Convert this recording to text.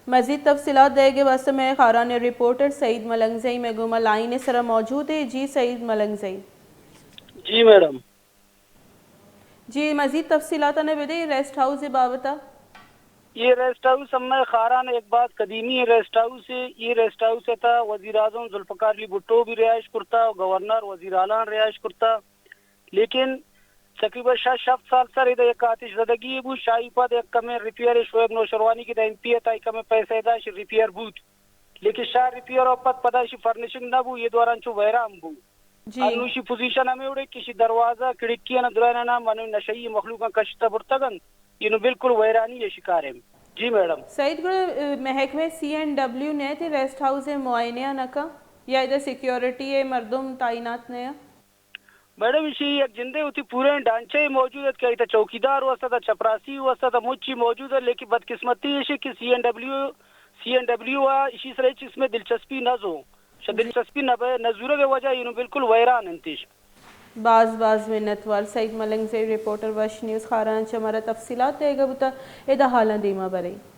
مزید تفصیلات دئیگ ءِ واستہ مئے خاران ءِ رپورٹر سعید ملنگزئی مئے گوما لائن ءِ سرا موجود ایں۔ جی سعید ملنگزئی۔ جی میڈم۔ جی مزید تفصیلات ہمے بدئے ریسٹ ہاؤس ءِ بابت ءَ۔ اے ریسٹ ہاؤس ہمے خاران ءِ یک باز قدیمی ریسٹ ہاؤس ایں۔ اے ریسٹ ہاؤس ءِ تہا وزیر اعظم ذوالفقار علی بھٹو بھی رہائش کرتا، گورنر، وزیر اعلیٰ رہائش کرتا۔ لیکن تقریباً شش ہفت سال سر ادا یک آتش زدگی بو، شاہی پد یک کمیں ریپیئر، شعیب نوشروانی کہ دا ایم پی ات، آئی کمیں پیسہ ادا شی ریپیئر بوت۔ لیکن شاہ ریپیئر ءَ پد پدا شی فرنشنگ نہ بو، اے دوران چو ویران بو۔ جی۔ انو شی پوزیشن ہمے وڑے کہ شی دروازہ، کھڑکی انا درائنا من نشئی مخلوقاں کشتہ برتگ انت، انو بالکل ویرانی ءِ شکار ایں۔ جی میڈم۔ سعید گڑا، اے، محکمہ سی اینڈ ڈبلیو نیت ریسٹ ہاؤس ءِ معائنہ ءَ نہ کن یا ادا سیکیورٹی ءِ مردم تعینات نہ ایں؟ میڈم، ایشی یک جندے وتی پوریں ڈھانچہ موجود ات کہ ایتا چوکیدار واسطہ تا، چپراسی واسطہ تا، مچی موجود ات، لیکن بدقسمتی ایشی کہ سی این ڈبلیو، سی این ڈبلیو ءَ ایشی سر ہچ قسمیں دلچسپی نہ زو۔ شا جی۔ دلچسپی نہ بے، نہ زورگ ءِ وجہ اینو بالکل ویران انت ایش۔ باز باز منت وار سعید ملنگزئی رپورٹر وش نیوز خاران چہ مارا تفصیلات دئیگ ءَ بوتا۔ ادا حالاں دیما بریں۔